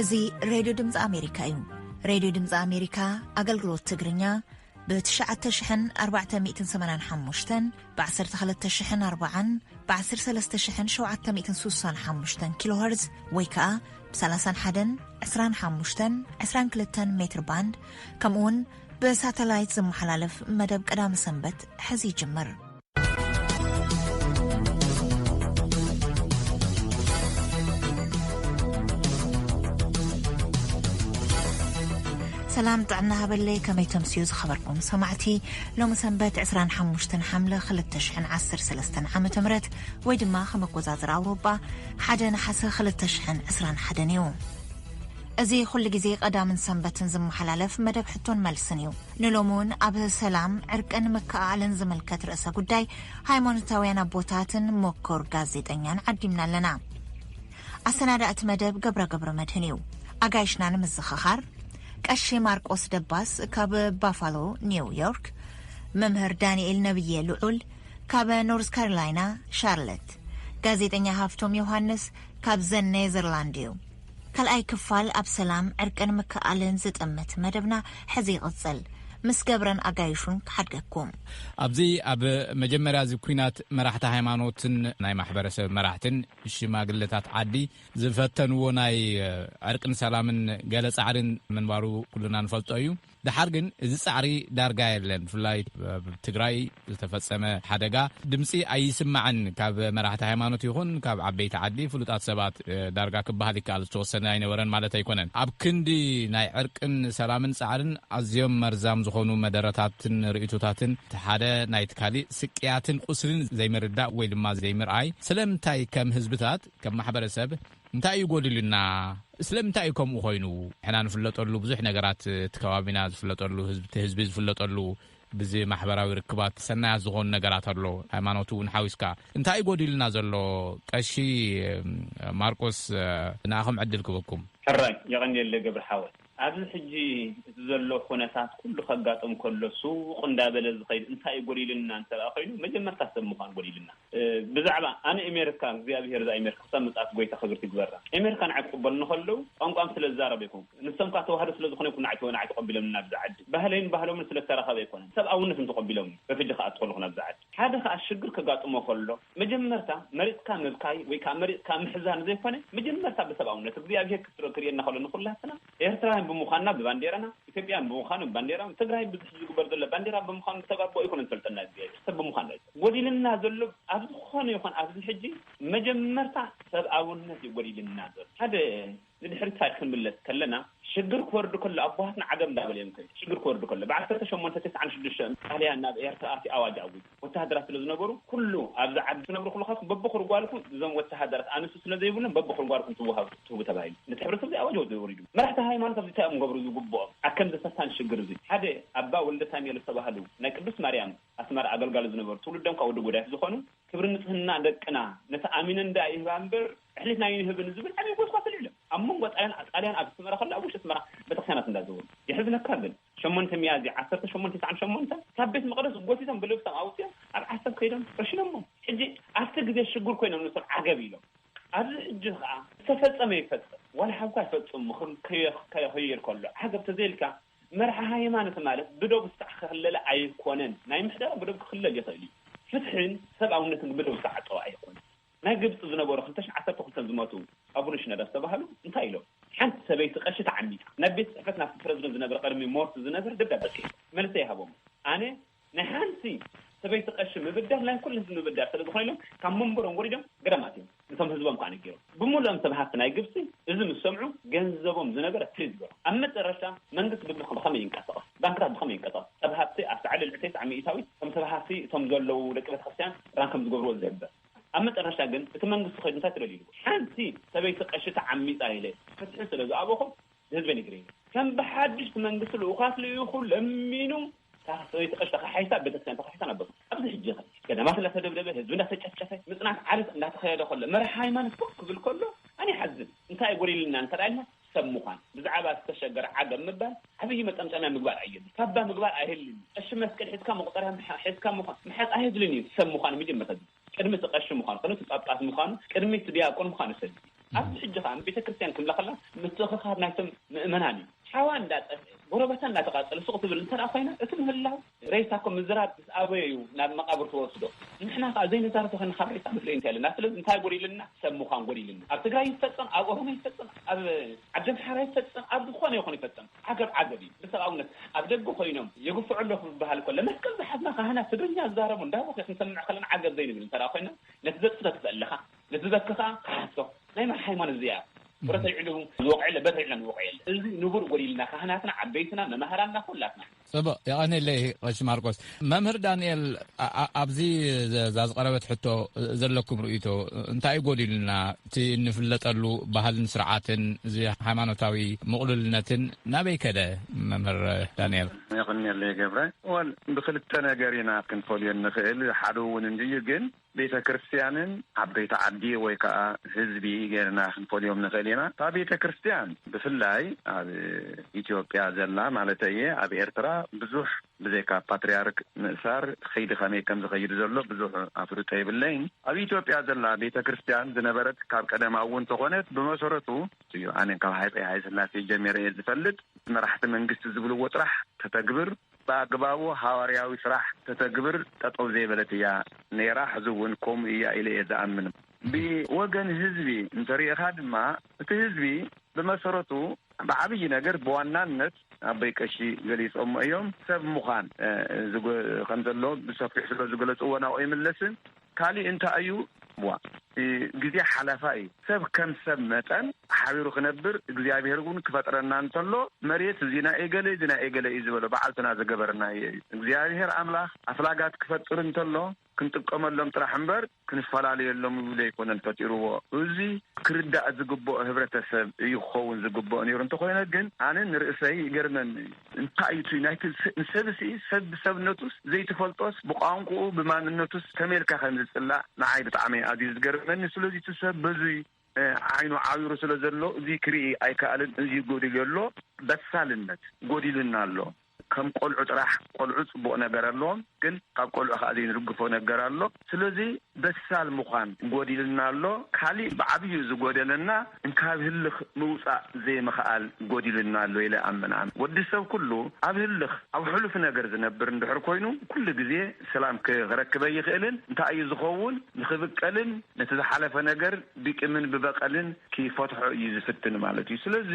እዚ ሬድዮ ድምፂ ኣሜሪካ እዩ። ሬድዮ ድምፂ ኣሜሪካ ኣገልግሎት ትግርኛ ብ ትሽዓተ ሽሕን ኣርባዕተ ሚእትን ሰማንያን ሓሙሽተን፣ ብ ዓሰርተ ክልተ ሽሕን ኣርባዓን፣ ብ ዓሰርተ ሰለስተ ሽሕን ሸውዓተ ሚእትን ስሳን ሓሙሽተን ኪሎ ሄርዝ ወይ ከኣ ብ ሰላሳን ሓደን፣ ዕስራን ሓሙሽተን፣ ዕስራን ክልተን ሜትር ባንድ፣ ከምኡውን ብሳተላይት ዝመሓላለፍ መደብ ቀዳመ ሰንበት ሕዚ ይጅምር። ሰላም ጥዕና ሃበለይ፣ ከመይ ተምስዩ ዝኸበርኩም ሰማዕቲ? ሎሚ ሰንበት ዕስራን ሓሙሽተን ሓምለ ክልተ ሽሕን ዓሰርተ ሰለስተን ዓመተ ምህረት ወይ ድማ ከም ኣቆጻጽራ ኣውሮጳ ሓደ ነሓሰ ክልተ ሽሕን ዕስራን ሓደን እዩ። እዚ ኩሉ ግዜ ቀዳምን ሰንበትን ዝመሓላለፍ መደብ ሕቶን መልስን እዩ። ንሎሚ እውን ኣብ ሰላም፣ ዕርቅን ምክእኣልን ዝምልከት ርእሰ ጉዳይ ሃይማኖታውያን ኣቦታትን ምኩር ጋዜጠኛን ዓዲምና ኣለና። ኣሰናዳእቲ መደብ ገብረ ገብረ መድህን እዩ። ኣጋይሽና ንምዝኽኻር፣ ቀሺ ማርቆስ ደባስ ካብ ባፋሎ ኒው ዮርክ፣ መምህር ዳንኤል ነብየ ልዑል ካብ ኖርዝ ካሮላይና ሻርለት፣ ጋዜጠኛ ሃፍቶም ዮሃንስ ካብ ዘን ኔዘርላንድ እዩ። ካልኣይ ክፋል ኣብ ሰላም፣ ዕርቅን ምክእኣልን ዝጥምት መደብና ሕዚ ይቕጽል። ምስ ገብረን ኣጋይሹን ክሓድገኩም። ኣብዚ ኣብ መጀመርያ እዚ ኲናት መራሕቲ ሃይማኖትን ናይ ማሕበረሰብ መራሕትን ሽማግለታት ዓዲ ዝፈተንዎ ናይ ዕርቅን ሰላምን ገለ ጻዕርን ምንባሩ ኩልና ንፈልጦ እዩ። ደሓር ግን እዚ ጻዕሪ ዳርጋ የለን። ብፍላይ ኣብ ትግራይ ዝተፈጸመ ሓደጋ ድምጺ ኣይስማዕን። ካብ መራሕቲ ሃይማኖት ይኹን ካብ ዓበይቲ ዓዲ ፍሉጣት ሰባት፣ እ፣ ዳርጋ ክበሃል ይከኣል ዝተወሰነ ኣይነበረን ማለት ኣይኮነን። ኣብ ክንዲ ናይ ዕርቅን ሰላምን ጻዕርን ኣዝዮም መርዛም ዝኾኑ መደረታትን ርእይቶታትን እቲ ሓደ ናይቲ ካሊእ ስቅያትን ቁስልን ዘይምርዳእ ወይ ድማ ዘይምርኣይ ስለምንታይ ከም ህዝብታት፣ ከም ማሕበረሰብ እንታይ እዩ ጎዲሉና? ስለምንታይ እዩ ከምኡ ኮይኑ? ንሕና ንፍለጠሉ ብዙሕ ነገራት፣ እቲ ከባቢና ዝፍለጠሉ፣ ህዝቢ፣ እቲ ህዝቢ ዝፍለጠሉ፣ ብዚ ማሕበራዊ ርክባት ሰናያት ዝኾኑ ነገራት ኣሎ፣ ሃይማኖት እውን ሓዊስካ። እንታይ እዩ ጎዲሉና ዘሎ? ቀሺ፣ እም፣ ማርቆስ፣ እ፣ ንኣኹም ዕድል ክበኩም። ሕራይ፣ የቐንየለ ገብረ ሓወይ። ኣብዚ ሕጂ እቲ ዘሎ ኩነታት ኩሉ ከጋጥም ከሎ ሱቕ እንዳበለ ዝኸይድ እንታይ እዩ ጎዲሉና እንተ ደኣ ኮይኑ፣ መጀመርታ ሰብ ምዃን ጎዲሉና። እ፣ ብዛዕባ ኣነ ኣሜሪካ፣ እግዚኣብሄር እዛ ኣሜሪካ ክሳብ ምጽኣት ጎይታ ክብርቲ ይግበራ። ኣሜሪካ ንዓይ ክቕበሉኒ ከለዉ ቋንቋም ስለ ዝዛረብ ኣይኮንኩ። ንሶም ከኣ ተዋህዶ ስለ ዝኾነ ይኩን ንዓይ ተወ-፣ ንዓይ ተቐቢሎምና ኣብዚ ዓዲ። ባህለይን ባህሎምን ስለ ዝተራኸበ ኣይኮነን። ሰብኣውነት እንተቐቢሎምኒ፣ በፍጂ ከኣ ትኸልኹ ናብዚ ዓዲ። ሓደ ከኣ ሽግር ከጋጥሞ ከሎ፣ መጀመርታ መሪጽካ ምብካይ ወይ ከኣ መሪጽካ ምሕዛን ዘይኮነ፣ መጀመርታ ብሰብኣውነት እግዚኣብሄር ክትረ-፣ ክርእየና ከሎ ንኹላትና ኤርትራውያን ብምዃንና ብባንዴራና፣ ኢትዮጵያን ብምዃኑ ባንዴራ፣ ትግራይ ብዙሕ ዝግበር ዘሎ ባንዴራ ብምዃኑ ብተጋቦ ኣይኮነን ዝፈልጠና እግዚኣብሔር፣ ሰብ ብምዃን እዩ። ጎዲልና ዘሎ ኣብ ዝኾነ ይኹን ኣብዚ ሕጂ መጀመርታ ሰብኣውነት እዩ ጎዲልና ዘሎ። ሓደ ንድሕሪት ታሪክ ክንምለስ ከለና ሽግር ክወርድ ከሎ ኣቦሃትና ዓገብ እንዳበለ እዮም ከይዱ። ሽግር ክወርድ ከሎ ብዓሰርተ ሸሞንተ ተስዓን ሽዱሽተን ጣልያን ናብ ኤርትራ ኣትዩ ኣዋጅ ኣዊጁ። ወተሃደራት ስለ ዝነበሩ ኩሉ ኣብዚ ዓዲ ትነብሩ ኩልኻትኩም በብኹርጓልኩም እዞም ወተሃደራት ኣንስቲ ስለ ዘይብሎም በብኹርጓልኩም ትወሃቡ ትህቡ ተባሂሉ። ነቲ ሕብረተሰብ እዚ ኣዋጅ ወሪዱ። መራሕቲ ሃይማኖት ኣብዚ እንታይ እዮም ገብሩ ዝግብኦም? ኣብ ከምዚ ፈታኒ ሽግር እዚ ሓደ ኣባ ወልደ ሳሙኤል ዝተባህሉ ናይ ቅዱስ ማርያም ኣስመራ ኣገልጋሊ ዝነበሩ ትውልዶም ካብ ወዲ ጎዳይፍ ዝኾኑ ክብሪ ንጽህና ደቅና ነቲ ኣሚነን ደኣ ይህባ እምበር ኣሕሊፍና ኣይንህብን ዝብል ዓብዪ ጎስጓስ ኣልዒሎም። ኣብ መንጎ ጣልያን፣ ጣልያን ኣብ ኣስመራ ከሎ ኣብ ውሽጢ ኣስመራ ቤተክርስትያናት እንዳዘወሩ። የሕዝነካ ግን ሸሞንተ ሚያዝያ ዓሰርተ ሸሞንተ ተስዓን ሸሞንተን ካብ ቤት መቕደስ ጎቲቶም ብልብሶም ኣውፅኦም ኣብ ዓሰብ ከይዶም ረሽኖሞም። ሕጂ ኣብቲ ግዜ ሽጉር ኮይኖም ንሶም ዓገብ ኢሎም። ኣብዚ ሕጂ ከዓ ዝተፈጸመ ይፈጸም፣ ዋላ ሓውካ ይፈጽም ምኽን ከየ-፣ ከየኸይር ከሎ ዓገብ ተዘይልካ መርሓ ሃይማኖት ማለት ብደቡ ስታዕ ክኽለለ ኣይኮነን። ናይ ምሕደራ ብደቡ ክኽለል ይኽእል እዩ። ፍትሕን ሰብኣውነትን ብደቡ ስታዕ ዓጠዋ ኣይኮነን። ናይ ግብፂ ዝነበሩ ክልተ ሽሕን ዓሰርተ ክልተን ዝሞቱ ኣቡነ ሽኖዳ ዝተባህሉ እንታይ ኢሎም? ሓንቲ ሰበይቲ ቀሺ ተዓሚፃ ናብ ቤት ፅሕፈት ናብቲ ፕረዚደንት ዝነበረ ቀድሚ ሞርት ዝነበረ ደብዳበ ፅሒፎም መልሰ ይሃቦም። ኣነ ናይ ሓንቲ ሰበይቲ ቀሺ ምብዳል ናይ ኩሉ ህዝቢ ምብዳል ስለ ዝኾነ ኢሎም ካብ መንበሮም ወሪዶም ገዳም ኣትዮም ነቶም ህዝቦም ከዓ ነጊሮም። ብምሉኦም ሰብ ሃፍቲ ናይ ግብፂ እዚ ምስ ሰምዑ ገንዘቦም ዝነበረ ፍሪዝ ገሮም። ኣብ መጨረሻ መንግስቲ ብኸመይ ይንቀሳቐስ? ባንክታት ብኸመይ ይንቀሳቐስ? ሰብ ሃፍቲ ኣብቲ ዓሊ ልዕሊ ተስዓ ሚእታዊት ከም ሰብ ሃፍቲ እቶም ዘለዉ ደቂ ቤተክርስትያን ራን ከም ዝገብርዎ ዝሕበር። ኣብ መጨረሻ ግን እቲ መንግስቲ ከይዱ እንታይ ትደልዩ? ሓንቲ ሰበይቲ ቀሺ ተዓሚፃ ኢለ ፍትሒ ስለ ዝኣበኹ ንህዝበይ ነጊረዮ። ከም ብሓድሽ እቲ መንግስቲ ልኡኻት ልኢኹ ለሚኑ እታ ሰበይቲ ቀሺ ተኻሒሳ፣ ቤተክርስትያን ተኻሒሳ ነበሩ። ኣብዚ ሕጂ ኸ ገዳማት እንዳተደብደበ፣ ህዝቢ እንዳተጨፍጨፈ፣ ምጽናት ዓለት እንዳተኸየደ ከሎ፣ መራሒ ሃይማኖት ኮፍ ክብል ከሎ ኣነ ይሓዝን። እንታይ ጎዲልና እንተ ደኣ ኢልና ሰብ ምዃን፣ ብዛዕባ ዝተሸገረ ዓገብ ምባል ዓብዪ መጠምጠምያ ምግባር ኣየድልን። ካባ ምግባር ኣይህልን። ቀሺ መስቀል ሒዝካ መቑጸርያ ምሓ-፣ ሒዝካ ምዃን ምሓዝ ኣይድልን እዩ። ሰብ ምዃን መጀመርታ ቅድሚ እቲ ቀሺ ምዃኑ፣ ቅድሚ እቲ ጳጳስ ምዃኑ፣ ቅድሚ እቲ ዲያቆን ምዃኑ ሰብ እዩ። ኣብዚ ሕጂ ከኣ ቤተ ክርስቲያን ክንብላ ከላ ምትእኽኻብ ናይቶም ምእመናን እዩ። ሓዋ እንዳጠፍአ፣ ጎረባታ እንዳተቓጸለ ሱቕ ትብል እንተ ደኣ ኮይና፣ እቲ ምህላው ሬሳ እኮ ምዝራብ ምስ ኣበዮ እዩ ናብ መቓብር ትወስዶ። ንሕና ከኣ ዘይንዛረብ ተኾይና ካብ ሬሳ ንፍለዮ እንታይ ኣለና? ስለዚ እንታይ ጎዲልና? ሰብ ምዃን ጎዲልና። ኣብ ትግራይ ይፈጸም፣ ኣብ ኦሮሞ ይፈጸም፣ ኣብ ዓዲ ኣምሓራ ይፈጸም፣ ኣብ ዝኾነ ይኹን ይፈጸም። ዓገብ ዓገብ እዩ። ብሰብኣውነት ኣብ ደገ ኮይኖም የግፍዑ ኣለኹ ዝበሃል እኮ ለመስቀል ዝሓዝና ካህናት ትግርኛ ዝዛረቡ እንዳቦኸ ክንሰምዕ ከለና ዓገብ ዘይንብል እንተ ደኣ ኮይና፣ ነቲ ዘጽደፍ ዘለኻ፣ ነቲ ዝበክኻ ክሓሶ። ናይ መን ሃይማኖት እዚኣ? ብረት ኣልዒሉ ዝወቕዕ የለ፣ በት ኣልዒሉ ዝወቕዕ የለ። እዚ ንቡር ጎዲልና፣ ካህናትና፣ ዓበይትና፣ መማህራንና፣ ኩላትና። ጽቡቕ፣ የቐንየለይ ቀሺ ማርቆስ። መምህር ዳንኤል፣ ኣ-፣ ኣ-፣ ኣብዚ ዘ-፣ እዛ ዝቐረበት ሕቶ ዘለኩም ርእይቶ እንታይ እዩ ጎዲሉና? እቲ እንፍለጠሉ ባህልን ስርዓትን፣ እዚ ሃይማኖታዊ ምቕሉልነትን ናበይ ከደ? መምህር ዳንኤል። የቐንየለይ ገብረ። ወል፣ ብክልተ ነገር ኢና ክንፈልዮ እንኽእል። ሓደ እውን እንድዩ፣ ግን ቤተ ክርስቲያንን ዓበይቲ ዓዲ ወይ ከዓ ህዝቢ ጌርና ክንፈልዮም ንኽእል ኢና። እታ ቤተ ክርስቲያን ብፍላይ ኣብ ኢትዮጵያ ዘላ ማለት እየ፣ ኣብ ኤርትራ ብዙሕ ብዘይካ ፓትርያርክ ምእሳር ኸይዲ ከመይ ከም ዝኸይድ ዘሎ ብዙሕ ኣፍልጦ የብለይን። ኣብ ኢትዮጵያ ዘላ ቤተ ክርስቲያን ዝነበረት ካብ ቀደማ እውን ተኾነት ብመሰረቱ እዩ። ኣነ ካብ ሃፀይ ሃይለ ስላሴ ጀሚረ እየ ዝፈልጥ። መራሕቲ መንግስቲ ዝብልዎ ጥራሕ ተተግብር፣ ብኣግባቡ ሃዋርያዊ ስራሕ ተተግብር ጠጠው ዘይበለት እያ ነይራ፣ ሕዚ እውን ከምኡ እያ ኢለ እየ ዝኣምን። ብወገን ህዝቢ እንተሪእኻ ድማ፣ እቲ ህዝቢ ብመሰረቱ ብዓብዪ ነገር ብዋናነት ኣቦይ ቀሺ ገሊጾሞ እዮም። ሰብ ምዃን፣ እ፣ ዝገ-፣ ከም ዘሎ ብሰፊሑ ስለ ዝገለጽዎ ናብኡ ይምለስን። ካሊእ እንታይ እዩ? ዋ፣ እ፣ ግዜ ሓላፋ እዩ። ሰብ ከም ሰብ መጠን ሓቢሩ ክነብር እግዚኣብሔር እውን ክፈጥረና እንተሎ፣ መሬት እዚ ናይ እገለ፣ እዚ ናይ እገለ እዩ ዝበሎ በዓልትና ዝገበርናዮ እዩ። እግዚኣብሔር ኣምላኽ ኣፍላጋት ክፈጥር እንተሎ ክንጥቀመሎም ጥራሕ እምበር ክንፈላለየሎም ይብሉ ኣይኮነን ፈጢርዎ። እዚ ክርዳእ ዝግብኦ ህብረተሰብ እዩ ክኸውን ዝግብኦ ነይሩ። እንተኾይነ ግን ኣነ ንርእሰይ ይገርመኒ እዩ። እንታይ እዩ እቲ ናይቲ ስ-፣ ንሰብሲ ሰብ ብሰብነቱስ ዘይትፈልጦስ ብቋንቋኡ ብማንነቱስ ከመይ ኢልካ ከም ዝጽላእ ንዓይ ብጣዕሚ ኣዝዩ ዝገርመኒ። ስለዚ እቲ ሰብ በዙይ፣ እ፣ ዓይኑ ዓዊሩ ስለ ዘሎ እዚ ክርኢ ኣይከኣልን። እዚ ጎዲሉ ኣሎ፣ በሳልነት ጎዲሉና ኣሎ። ከም ቆልዑ ጥራሕ፣ ቆልዑ ጽቡቕ ነገር ኣለዎም፣ ግን ካብ ቆልዑ ከኣ ዘይንርግፎ ነገር ኣሎ። ስለዚ በሳል ምዃን ጎዲልና ኣሎ። ካሊእ ብዓብዩ ዝጎደለና እንካብ ህልኽ ምውጻእ ዘይምኽኣል ጎዲልና ኣሎ ኢለ ኣምን። ኣነ ወዲ ሰብ ኩሉ ኣብ ህልኽ፣ ኣብ ሕሉፍ ነገር ዝነብር እንድሕር ኮይኑ፣ ኩሉ ግዜ ሰላም ክረክብ ኣይኽእልን። እንታይ እዩ ዝኸውን? ንኽብቀልን ነቲ ዝሓለፈ ነገር ብቂምን ብበቐልን ክፈትሖ እዩ ዝፍትን ማለት እዩ። ስለዚ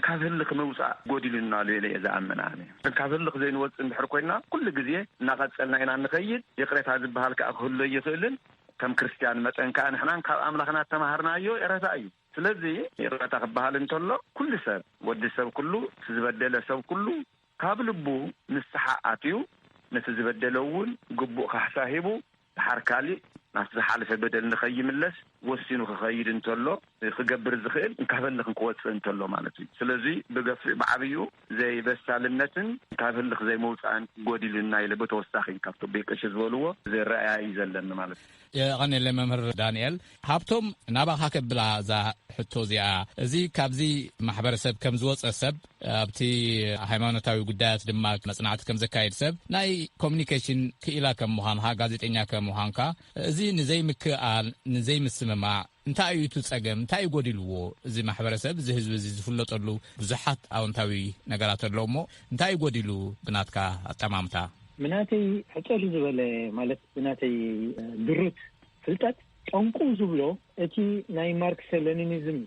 ካብ ህልኽ ምውጻእ ጎዲሉና ኣሎ ኢለ እየ ዝኣምን ኣነ። ካብ ህልኽ ዘይንወጽእ እንድሕር ኮይና፣ ኩሉ ግዜ እናቐጸልና ኢና እንኸይድ። ይቕሬታ ዝበሃል ከኣ ክህሉ ኣይኽእልን። ከም ክርስትያን መጠን ከኣ ንሕናን ካብ ኣምላኽና እተማሃርናዮ ይቕሬታ እዩ። ስለዚ ይቕሬታ ክበሃል እንተሎ፣ ኩሉ ሰብ፣ ወዲ ሰብ ኩሉ፣ እቲ ዝበደለ ሰብ ኩሉ፣ ካብ ልቡ ንስሓ ኣትዩ፣ ነቲ ዝበደለ እውን ግቡእ ካሕሳ ሂቡ፣ ድሓር ካሊእ ናብቲ ዝሓለፈ በደል ንኸይምለስ ወሲኑ ክኸይድ እንተሎ፣ ክገብር ዝኽእል እንካብ ህልኽ ክወጽእ እንተሎ ማለት እዩ። ስለዚ ብገፊሕ ብዓብዩ ዘይበሳልነትን ካብ ህልኽ ዘይመውጻእን ጎዲሉና ኢለ ብተወሳኺ ካብቶም ቤት ቀሺ ዝበልዎ ዝረኣያ እዩ ዘለኒ ማለት እዩ። የቐንየለይ መምህር ዳንኤል። ሃብቶም፣ ናባኻ ከብላ እዛ ሕቶ እዚኣ። እዚ ካብዚ ማሕበረሰብ ከም ዝወጸ ሰብ፣ ኣብቲ ሃይማኖታዊ ጉዳያት ድማ መጽናዕቲ ከም ዘካየድ ሰብ፣ ናይ ኮሚኒኬሽን ክኢላ ከም ምዃንካ፣ ጋዜጠኛ ከም ምዃንካ፣ እዚ ንዘይምክእኣል፣ ንዘይምስምማዕ እንታይ እዩ እቲ ጸገም? እንታይ እዩ ጎዲልዎ? እዚ ማሕበረሰብ፣ እዚ ህዝቢ እዚ ዝፍለጠሉ ብዙሓት ኣወንታዊ ነገራት ኣለዎ እሞ፣ እንታይ እዩ ጎዲሉ ብናትካ ኣጠማምታ? ብናተይ ሕጽር ዝበለ፣ ማለት ብናተይ፣ እ፣ ድሩት ፍልጠት፣ ጠንቁ ዝብሎ እቲ ናይ ማርክስ ሌኒኒዝም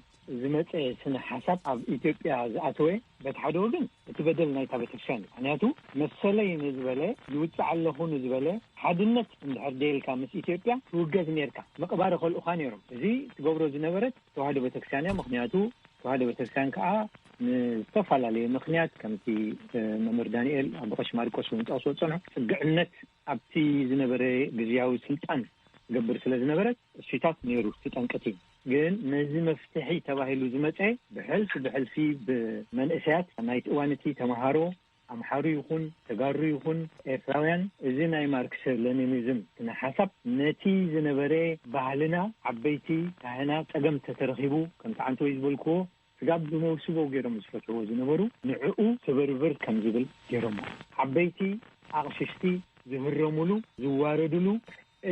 ዝመጸ ስነ ሓሳብ ኣብ ኢትዮጵያ ዝኣተወ፣ በቲ ሓደ ወገን እቲ በደል ናይታ ቤተክርስትያን እዩ። ምኽንያቱ መሰለይ ንዝበለ፣ ይውጻዕ ኣለኹ ንዝበለ፣ ሓድነት እንድሕር ደየልካ ምስ ኢትዮጵያ ትውገዝ ኔርካ፣ ምቕባረ ከልኡኻ ኔሮም። እዚ ትገብሮ ዝነበረት ተዋህዶ ቤተክርስትያን እያ። ምኽንያቱ ተዋህዶ ቤተክርስትያን ከኣ ንዝተፈላለየ ምኽንያት፣ ከምቲ፣ እ፣ መምህር ዳንኤል ኣቦ ቀሺ ማርቆስ እውን ጠቕሶ ዝጸንሑ፣ ጽግዕነት ኣብቲ ዝነበረ ግዝያዊ ስልጣን ትገብር ስለ ዝነበረት፣ እሱታት ነይሩ እቲ ጠንቂ እቲ። ግን ነዚ መፍትሒ ተባሂሉ ዝመጸ ብሕልፊ ብሕልፊ ብመንእሰያት ናይቲ እዋን እቲ ተምሃሮ፣ ኣምሓሩ ይኹን ተጋሩ ይኹን ኤርትራውያን፣ እዚ ናይ ማርክስ ሌኒኒዝም ስነ ሓሳብ ነቲ ዝነበረ ባህልና፣ ዓበይቲ ካህናት፣ ጸገም ተተረኺቡ፣ ከምቲ ዓንተወይ ዝበልክዎ፣ ስጋብ ብመውስቦ ገይሮም ዝፈትሕዎ ዝነበሩ ንዕኡ ስብርብር ከም ዝብል ገይሮሞ። ዓበይቲ ኣቕሽሽቲ ዝህረሙሉ፣ ዝዋረዱሉ፣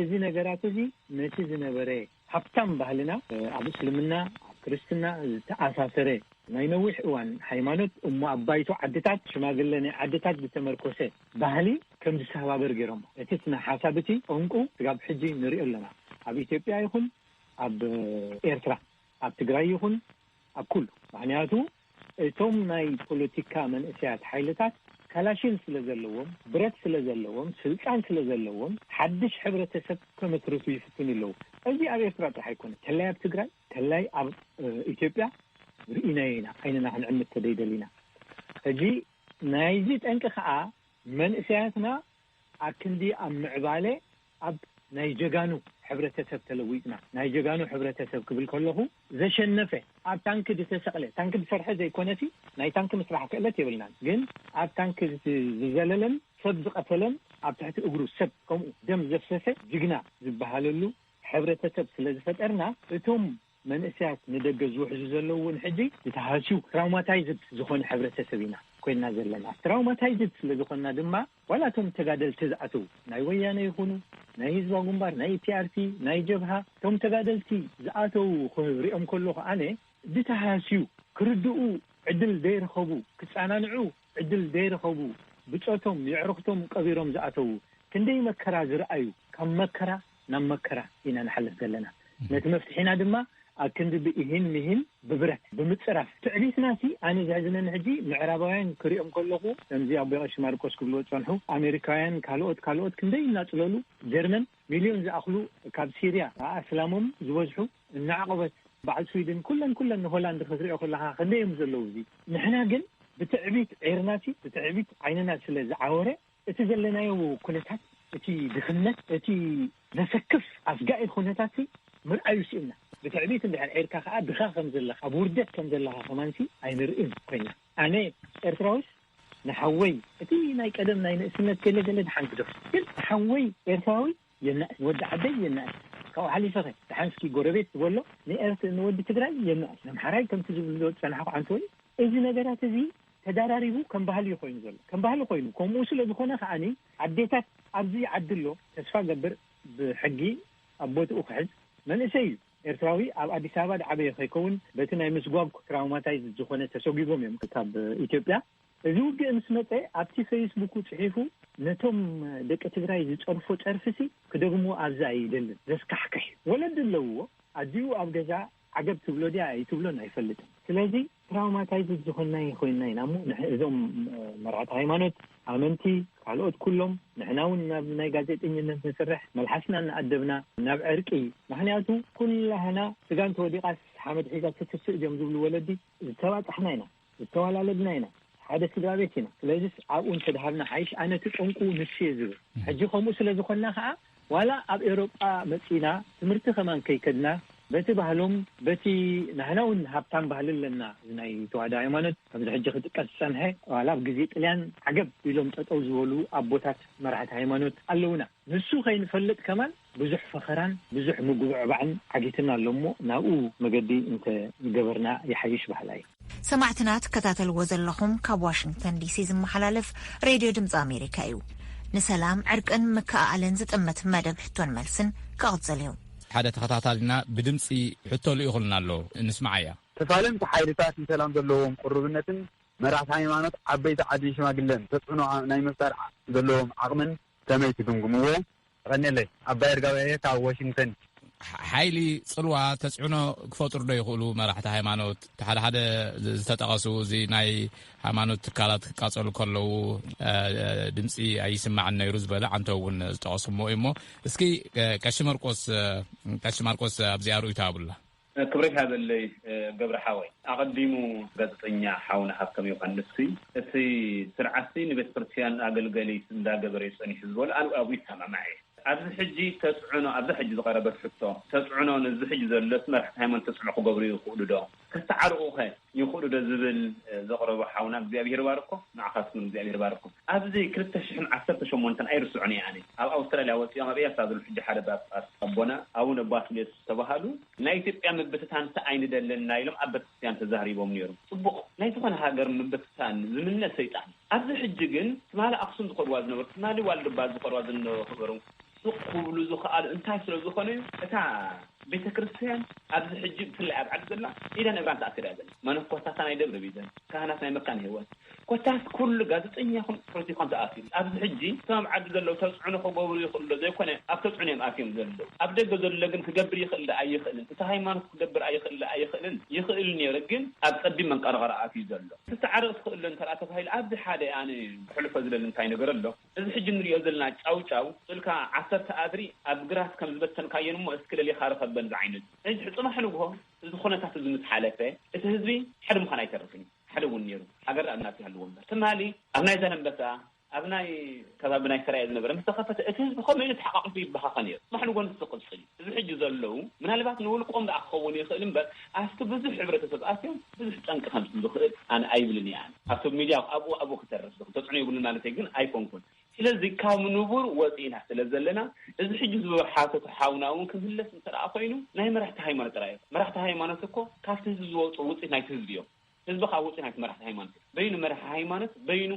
እዚ ነገራት እዚ ነቲ ዝነበረ ሃብታም ባህልና፣ ኣብ እስልምና፣ ኣብ ክርስትና ዝተኣሳሰረ ናይ ነዊሕ እዋን ሃይማኖት እሞ ኣብ ባይቶ ዓድታት ሽማግለ ናይ ዓድታት ዝተመርኮሰ ባህሊ ከም ዝሰባበር ገይሮሞ። እቲ ስነ ሓሳብ እቲ ጠንቁ ስጋብ ሕጂ ንሪኦ ኣለና። ኣብ ኢትዮጵያ ይኹን ኣብ ኤርትራ፣ ኣብ ትግራይ ይኹን ኣብ ኩሉ። ምኽንያቱ እቶም ናይ ፖለቲካ መንእሰያት ሓይልታት ካላሽን ስለ ዘለዎም፣ ብረት ስለ ዘለዎም፣ ስልጣን ስለ ዘለዎም ሓድሽ ሕብረተሰብ ከመስርቱ ይፍትኑ ኣለዉ። እዚ ኣብ ኤርትራ ጥራሕ ኣይኮነ፣ ተላይ ኣብ ትግራይ፣ ተላይ ኣብ ኢትዮጵያ ርኢናዮ ኢና፣ ዓይንና ክንዕምት ተደይደሊና። ሕጂ ናይዚ ጠንቂ ከዓ መንእሰያትና ኣክንዲ ኣብ ምዕባለ ኣብ ናይ ጀጋኑ ሕብረተሰብ ተለዊጥና። ናይ ጀጋኑ ሕብረተሰብ ክብል ከለኹ ዘሸነፈ፣ ኣብ ታንኪ ዝተሰቕለ፣ ታንኪ ዝሰርሐ ዘይኮነሲ ናይ ታንኪ ምስራሕ ክእለት የብልናን። ግን ኣብ ታንኪ ዝዘለለን ሰብ ዝቐተለን ኣብ ትሕቲ እግሩ ሰብ ከምኡ ደም ዘፍሰሰ ጅግና ዝበሃለሉ ሕብረተሰብ ስለ ዝፈጠርና እቶም መንእሰያት ንደገ ዝውሕዙ ዘለዉ እውን ሕጂ ዝተሃስዩ ትራውማታይዝድ ዝኾነ ሕብረተሰብ ኢና ኮይና ዘለና። ትራውማታይዝድ ስለ ዝኾንና ድማ ዋላ እቶም ተጋደልቲ ዝኣተዉ ናይ ወያነ ይኹኑ ናይ ህዝባዊ ግንባር ናይ ፒኣርቲ ናይ ጀብሃ እቶም ተጋደልቲ ዝኣተዉ ክሪኦም ከለኹ ኣነ ዝተሃስዩ ክርድኡ ዕድል ዘይረኸቡ ክጸናንዑ ዕድል ዘይረኸቡ ብጾቶም የዕርኽቶም ቀቢሮም ዝኣተዉ ክንደይ መከራ ዝረኣዩ ካብ መከራ ናብ መከራ ኢና ንሓልፍ ዘለና። ነቲ መፍትሒና ድማ ኣብ ክንዲ ብኢሂን ምሂን ብብረት ብምጽራፍ ትዕቢትና ሲ ኣነ ዘሕዝነኒ ሕጂ ምዕራባውያን ክሪኦም ከለኹ ከምዚ ኣቦ ቀሺ ማርቆስ ክብልዎ ዝጸንሑ ኣሜሪካውያን ካልኦት ካልኦት ክንደይ እናጽለሉ ጀርመን ሚልዮን ዝኣኽሉ ካብ ሲርያ ኣስላሞም ዝበዝሑ እናዓቆበት በዓል ስዊድን ኩለን ኩለን ንሆላንድ ክትሪኦ ከለኻ ክንደይ እዮም ዘለዉ እዚ ንሕና ግን ብትዕቢት ዒርና ሲ ብትዕቢት ዓይንና ስለ ዝዓወረ እቲ ዘለናዮ ኩነታት እቲ ድኽነት እቲ ዘሰክፍ ኣስጋኢ ኩነታት ምርኣዩ ስእና ብትዕቢት እንድሕር ዒርካ ከዓ ድኻ ከም ዘለኻ ኣብ ውርደት ከም ዘለኻ ከማንሲ ኣይንርእን ኮይና ኣነ ኤርትራዊስ ንሓወይ እቲ ናይ ቀደም ናይ ንእስነት ገለ ገለ ድሓን ግደፍ ግን ንሓወይ ኤርትራዊ የናእስ ንወዲ ዓደይ የናእስ ካብኡ ሓሊፈኸ ድሓንስኪ ጎረቤት ዝበሎ ንኤርት ንወዲ ትግራይ የናእስ ነምሓራይ ከምቲ ዝብሎ ዝፀናሕኩ ዓንተወይ እዚ ነገራት እዚ ተዳራሪቡ ከም ባህሊ ኮይኑ ዘሎ ከም ባህሊ ኮይኑ ከምኡ ስለ ዝኾነ ከዓኒ ኣዴታት ኣብዚ ዓዲ ኣሎ ተስፋ ገብር ብሕጊ ኣብ ቦትኡ ክሕዝ መንእሰይ እዩ ኤርትራዊ ኣብ ኣዲስ ኣበባ ዝዓበየ ከይከውን በቲ ናይ ምስጓግ ትራውማታይዝ ዝኾነ ተሰጒጎም እዮም ካብ ኢትዮጵያ እዚ ውግእ ምስ መፀ ኣብቲ ፌስቡኩ ፅሒፉ ነቶም ደቂ ትግራይ ዝፀርፎ ፀርፊሲ ክደግሞ ኣብዚ ኣይደልን ዘስካሕክሕ ወለዲ ኣለውዎ ኣዲኡ ኣብ ገዛ ዓገብ ትብሎ ድያ ኣይትብሎን ኣይፈልጥን ስለዚ ትራውማታይዝድ ዝኾንና ኮይንና ኢና እሞ እዞም መርዓት ሃይማኖት ኣመንቲ ካልኦት ኩሎም ንሕና እውን ናብ ናይ ጋዜጠኝነት ንስርሕ መልሓስና እናኣደብና ናብ ዕርቂ ምክንያቱ ኩላህና ስጋ እንተወዲቓስ ሓመድ ሒዛ ትትስእ እዮም ዝብሉ ወለዲ ዝተባፃሕና ኢና ዝተዋላለድና ኢና ሓደ ስድራ ቤት ኢና ስለዚስ ኣብኡ እንተድሃብና ሓይሽ ኣነ እቲ ጠንቁ ንሱ እየ ዝብል ሕጂ ከምኡ ስለ ዝኾንና ከዓ ዋላ ኣብ ኤውሮጳ መፂና ትምህርቲ ከማን ከይከድና በቲ ባህሎም በቲ ናህና እውን ሃብታም ባህሊ ኣለና እዚ ናይ ተዋህዶ ሃይማኖት ከምዚ ሕጂ ክጥቀስ ዝፀንሐ ዋላ ኣብ ግዜ ጥልያን ዓገብ ኢሎም ጠጠው ዝበሉ ኣቦታት መራሕቲ ሃይማኖት ኣለውና ንሱ ከይንፈልጥ ከማን ብዙሕ ፈኸራን ብዙሕ ምጉብዕባዕን ዓጊትና ኣሎ እሞ ናብኡ መገዲ እንተ ገበርና ይሓይሽ በሃላይ። ሰማዕትና ትከታተልዎ ዘለኹም ካብ ዋሽንግተን ዲሲ ዝመሓላለፍ ሬድዮ ድምፂ ኣሜሪካ እዩ። ንሰላም ዕርቅን ምክእኣልን ዝጥምት መደብ ሕቶን መልስን ክቕፅል እዩ። ሓደ ተኸታታሊና ብድምፂ ሕቶ ልኢኹልና ኣሎ፣ እንስምዓያ። ተፋለምቲ ሓይልታት ንሰላም ዘለዎም ቅሩብነትን መራሕቲ ሃይማኖት፣ ዓበይቲ ዓድን ሽማግለን ተፅዕኖ ናይ ምፍጣር ዘለዎም ዓቕምን ከመይ ትግምግምዎ? የቐንየለይ። ኣባይ ኣርጋውያየ ካብ ዋሽንግተን። ሓይሊ ፅልዋ ተፅዕኖ ክፈጥሩ ዶ ይኽእሉ? መራሕቲ ሃይማኖት፣ እቲ ሓደ ሓደ ዝተጠቐሱ፣ እዚ ናይ ሃይማኖት ትካላት ክቃፀሉ ከለዉ፣ ድምፂ ኣይስማዕን ነይሩ ዝበለ ዓንተ እውን ዝጠቐስሞ እዩ። እሞ እስኪ ቀሺ መርቆስ፣ ቀሺ ማርቆስ ኣብዚኣ ርእይቶ ኣብላ። ክብረት ሃበለይ ገብረ ሓወይ፣ ኣቐዲሙ ጋዜጠኛ ሓውና ሃብቶም ዮሃንስ፣ እቲ ስርዓት ንቤተ ክርስቲያን ኣገልገሊት እንዳገበረ እዩ ጸኒሑ ዝበሎ ኣነ ኣብኡ ይሰማማዕ እየ። ኣብዚ ሕጂ ተጽዕኖ፣ ኣብዚ ሕጂ ዝቐረበት ሕቶ፣ ተጽዕኖ ነዚ ሕጂ ዘሎስ መራሕቲ ሃይማኖት ተጽዕኖ ክገብሩ ይኽእሉ ዶ? ክተዓርቑኸ ይኽእሉ ዶ ዝብል ዘቕረቦ ሓውና እግዚኣብሔር ባርኮ፣ ንዓኻትኩም እግዚኣብሔር ባርኮ። ኣብዚ ክልተ ሽሕን ዓሰርተ ሸሞንተን ኣይርስዑን እየ ኣነ። ኣብ ኣውስትራልያ ወፂኦም ኣብ ኤርትራ ዘለዉ ሕጂ ሓደ ጳጳስ ኣቦና ኣቡነ ባስልዮስ ዝተባሃሉ ናይ ኢትዮጵያ ምብትታን ኣይንደልን ኢና ኢሎም ኣብ ቤተክርስትያን ተዛሪቦም ነይሮም። ፅቡቕ፣ ናይ ዝኾነ ሃገር ምብትታን ዝምነ ሰይጣን። ኣብዚ ሕጂ ግን ትማሊ ኣክሱም ዝኸድዋ ዝነበሩ፣ ትማሊ ዋልድባ ዝኸድዋ ዝነበሩ፣ ስቕ ክብሉ ዝኸኣሉ እንታይ ስለ ዝኾነ እዩ? እታ ቤተ ክርስቲያን ኣብዚ ሕጂ ብፍላይ ኣብ ዓዲ ዘላ ኢዳን እግራን ተኣሲራ እያ ዘላ። መነኮሳታ ናይ ደብረ ቢዘን፣ ካህናት ናይ መካነ ህይወት፣ ኮታስ ኩሉ ጋዜጠኛ ይኹን ፖለቲካን ተኣሲሩ። ኣብዚ ሕጂ እቶም ኣብ ዓዲ ዘለዉ ተጽዕኖ ክገብሩ ይኽእሉ ዶ ዘይኮነ ኣብ ተጽዕኖ እዮም ኣትዮም ዘለዉ። ኣብ ደገ ዘሎ ግን ክገብር ይኽእል ዶ ኣይኽእልን፣ እቲ ሃይማኖት ክገብር ኣይኽእል ዶ ኣይኽእልን፣ ይኽእል ነይሩ ግን ኣብ ጸቢብ መንቀርቐር ኣትዩ ዘሎ። ክተዓረቕ ትኽእል ዶ እንተ ተባሂሉ ኣብዚ ሓደ ኣነ ክሕልፎ ዝደሊ እንታይ ነገር ኣሎ? እዚ ሕጂ ንሪኦ ዘለና ጫውጫው፣ ስእልካ ዓሰርተ ኣድሪ ኣብ ግራት ከም ዝበተንካየን እሞ እስኪ ለሊኻ ርኸበን ዝዓይነቱ። ሕጂ ጽባሕ ንግሆ እዚ ኩነታት እዚ ምስ ሓለፈ፣ እቲ ህዝቢ ሓደ ምዃን ኣይተርፍን እዩ። ሓደ እውን ነይሩ። ሃገር ኣብ ናት ይሃልዎ እምበር። ትማሊ ኣብ ናይ ዛላንበሳ፣ ኣብ ናይ ከባቢ ናይ ሰራየ ዝነበረ ምስ ተኸፈተ፣ እቲ ህዝቢ ከመይ ኢሉ ተሓቋቒፉ ይበኻኸ ነይሩ? ጽባሕ ንግሆ ንሱ ክቕጽል እዩ። እዚ ሕጂ ዘለዉ፣ ምናልባት ንውልቆም ደኣ ክኸውን ይኽእል እምበር፣ ኣብቲ ብዙሕ ሕብረተሰብ ኣትዮም ብዙሕ ጠንቂ ከምጽእ ዝኽእል ኣነ ኣይብልን እየ። ኣነ ኣብቲ ሚድያ ኣብኡ ኣብኡ ክተርፍ ዝኽእል ተጽዕኖ የብሉን ማለተይ ግን ኣይኮንኩን። ስለዚ ካብ ንቡር ወፂእና ስለ ዘለና፣ እዚ ሕጂ ዝሓተቶ ሓውና እውን ክምለስ እንተ ደኣ ኮይኑ፣ ናይ መራሕቲ ሃይማኖት ጥራይ እዩ። መራሕቲ ሃይማኖት እኮ ካብቲ ህዝቢ ዝወፁ ውፅኢት ናይቲ ህዝቢ እዮም። ህዝቢ ካብ ውፅኢት ናይቲ መራሕቲ ሃይማኖት እዩ። በይኑ መራሒ ሃይማኖት፣ በይኑ